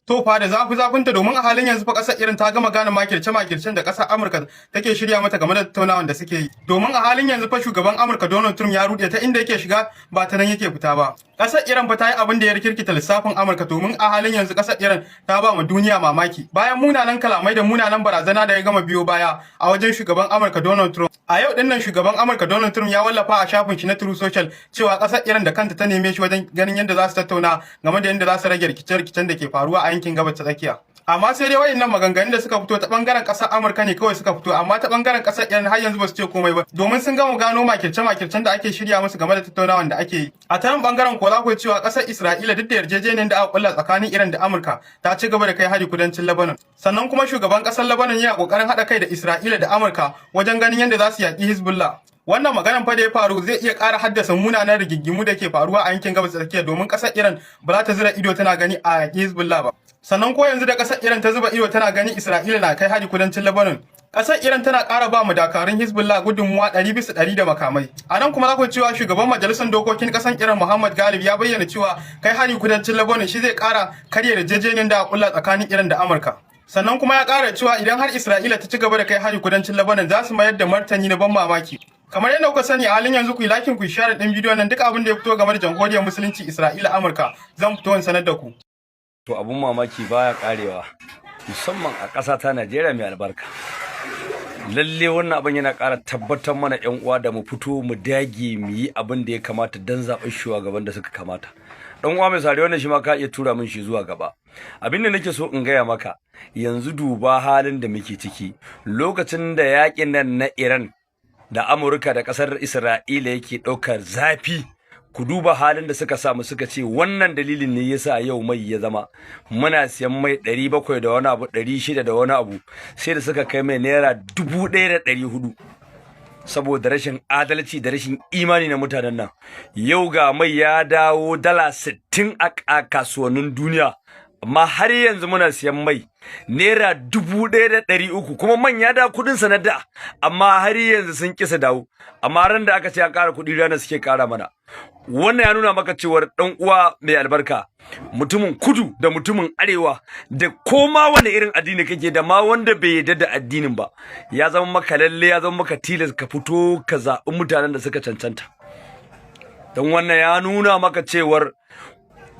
To fa, da zafi zafinta, domin a halin yanzu fa kasar Iran ta gama gane makirce makircen da kasar Amurka take shirya mata game da tattaunawan da suke yi. Domin a halin yanzu fa shugaban Amurka Donald Trump ya rude, ta inda yake shiga ba ta nan yake fita ba. Kasar Iran fa ta yi abin da ya rikirkita lissafin Amurka, domin a halin yanzu kasar Iran ta ba mu duniya mamaki. Bayan munanan kalamai da munanan barazana da ya gama biyo baya a wajen shugaban Amurka Donald Trump. A yau dinnan shugaban Amurka Donald Trump ya wallafa a shafin shi na Truth Social cewa kasar Iran da kanta ta neme shi wajen ganin yadda za su tattauna game da yadda za su rage rikice-rikicen da ke faruwa a yankin Gabas ta Tsakiya. Amma sai dai wayannan maganganun da suka fito ta bangaren kasar Amurka ne kawai suka fito, amma ta bangaren kasar Iran har yanzu ba su ce komai ba, domin sun gama gano makirce-makircen da ake shirya musu game da tattaunawan da ake yi. A ta nan bangaren ko za ku cewa kasar Isra'ila, duk da yarjejeniyar da aka kulla tsakanin Iran da Amurka, ta ci gaba da kai hari kudancin Lebanon. Sannan kuma shugaban kasar Lebanon yana kokarin haɗa kai da Isra'ila da Amurka wajen ganin yadda za su yaƙi Hezbollah. Wannan maganan fa da ya faru zai iya ƙara haddasa munanan rigingimu da ke faruwa a yankin Gabas Tsakiya, domin ƙasar Iran ba za ta zira ido tana gani a yaƙi Hezbollah ba. Sannan ko yanzu da ƙasar Iran ta zuba ido tana gani Isra'ila na kai hari kudancin Lebanon, ƙasar Iran tana ƙara ba mu dakarun Hezbollah gudunmuwa 100% da makamai. A nan kuma za ku cewa shugaban majalisar dokokin ƙasar Iran Muhammad Galib ya bayyana cewa kai hari kudancin Lebanon shi zai ƙara karya yarjejeniyar da aka kulla tsakanin Iran da Amurka. Sannan kuma ya ƙara cewa idan har Isra'ila ta ci gaba da kai hari kudancin Lebanon, za su mayar da martani na ban mamaki. Kamar yadda kuka sani, a halin yanzu ku yi liking, ku yi share din bidiyon nan. Duk abin da ya fito game da Jamhuriyar Musulunci, Isra'ila, Amurka, zan fito in sanar da ku. To, abun mamaki baya karewa, musamman a ƙasa ta Najeriya mai albarka. Lalle wannan abin yana ƙara tabbatar mana, ƴan uwa, da mu fito mu dage mu yi abin da ya kamata don zaɓen shugaban da suka kamata. Dan uwa mai sare, wannan shi ma ka iya tura min shi zuwa gaba. Abin da nake so in gaya maka yanzu, duba halin da muke ciki lokacin da yaƙin nan na Iran da Amurka da ƙasar Isra'ila yake ɗaukar zafi. Ku duba halin da suka samu, suka ce wannan dalilin ne yasa yau mai ya zama muna siyan mai 700 da wani abu, 600 da wani abu, sai da suka kai mai naira 1400, saboda rashin adalci da rashin imani na mutanen nan. Yau ga mai ya dawo dala 60 a kasuwannin duniya, amma har yanzu muna siyan mai naira 1300, kuma man ya da kuɗin sa na da, amma har yanzu sun kisa dawo. Amma ran da aka ce an ƙara kuɗi, ranar suke ƙara mana. Wannan ya nuna maka cewar, ɗan uwa mai albarka, mutumin kudu da mutumin arewa da koma wani irin addini kake, da ma wanda bai yarda da addinin ba, ya zama maka lalle, ya zama maka tilas ka fito ka zaɓi mutanen da suka cancanta. Don wannan ya nuna maka cewar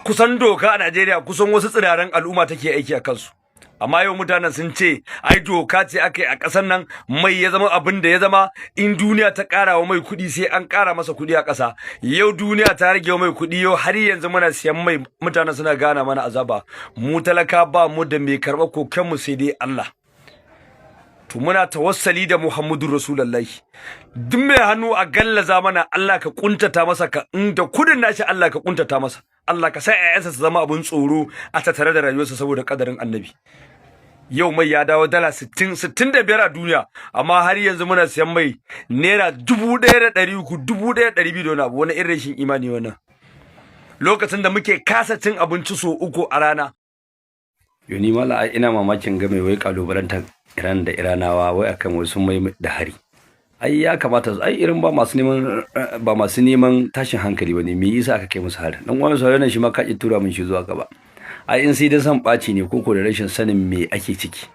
kusan doka a Najeriya kusan wasu tsiraran al'umma take aiki a kansu. Amma yau mutanen sun ce ai doka ce aka yi a ƙasar nan, mai ya zama abin da ya zama. In duniya ta ƙara wa mai kuɗi, sai an ƙara masa kuɗi a ƙasa. Yau duniya ta rage wa mai kuɗi, yau har yanzu muna siyan mai, mutanen suna gana mana azaba. Mu talaka ba mu da mai karɓar kokenmu sai dai Allah. To, muna tawassali da Muhammadu Rasulullahi, duk mai hannu a gallaza mana, Allah ka kuntata masa, ka inda kudin nashi, Allah ka kuntata masa, Allah ka sa ƴaƴansa su zama abun tsoro a tattare da rayuwarsa, saboda kadarin Annabi. Yau mai ya dawo dala 60, 65 a duniya, amma har yanzu muna siyan mai naira 1300, 1200 da wani abu. Wani irin rashin imani wannan, lokacin da muke kasa cin abinci so uku a rana? Yo, ni mala ina mamakin ga mai wai kalubalantar Iran da Iranawa, wai akan wai sun mai da hari. Ai ya kamata, ai irin ba masu neman tashin hankali bane. Me yasa aka kai musu hari? Dan wani sauran shi ma ka tura min shi zuwa gaba. Ai in sai da san ɓaci ne koko da rashin sanin me ake ciki.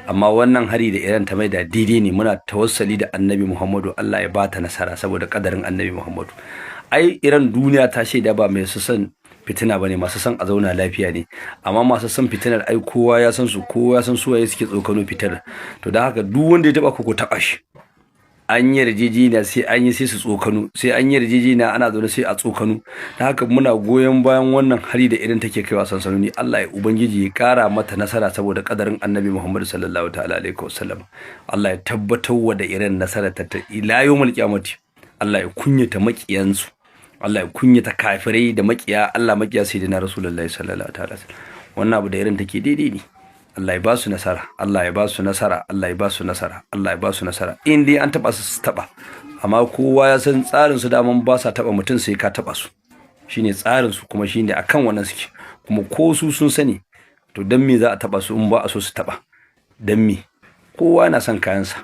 Amma wannan hari da Iran ta mai da daidai ne. Muna tawassali da Annabi Muhammadu, Allah ya bata nasara saboda kadarin Annabi Muhammadu. Ai Iran duniya ta shaida ba mai su son fitina bane, masu son a zauna lafiya ne. Amma masu son fitinar, ai kowa ya san su, kowa ya san su waye suke tsokano fitinar. To, don haka duk wanda ya taba ku, ku taba shi. An yi yarjejeniya, sai an yi, sai su tsokano. Sai an yi yarjejeniya, ana zaune, sai a tsokano. Da haka muna goyon bayan wannan hari da irin take kaiwa sansanoni. Allah ya ubangiji ya kara mata nasara saboda kadarin Annabi Muhammad sallallahu ta'ala alaihi wasallam. Allah ya tabbatar wa da irin nasara ta ila yawmul qiyamati. Allah ya kunyata makiyansu, Allah ya kunyata kafirai da makiya Allah, makiya Sayyidina Rasulullahi sallallahu ta'ala. Wannan abu da irin take daidai ne. Allah ya ba su nasara, Allah ya ba su nasara, Allah ya ba su nasara, Allah ya ba su nasara. In dai an taba su, su taba. Amma kowa ya san tsarin su, daman ba sa taba mutum sai ka taba su. Shine tsarin su, kuma shine akan wannan suke. Kuma ko su sun sani, to dan me za a taba su in ba a so su taba? Dan me? Kowa na son kayansa.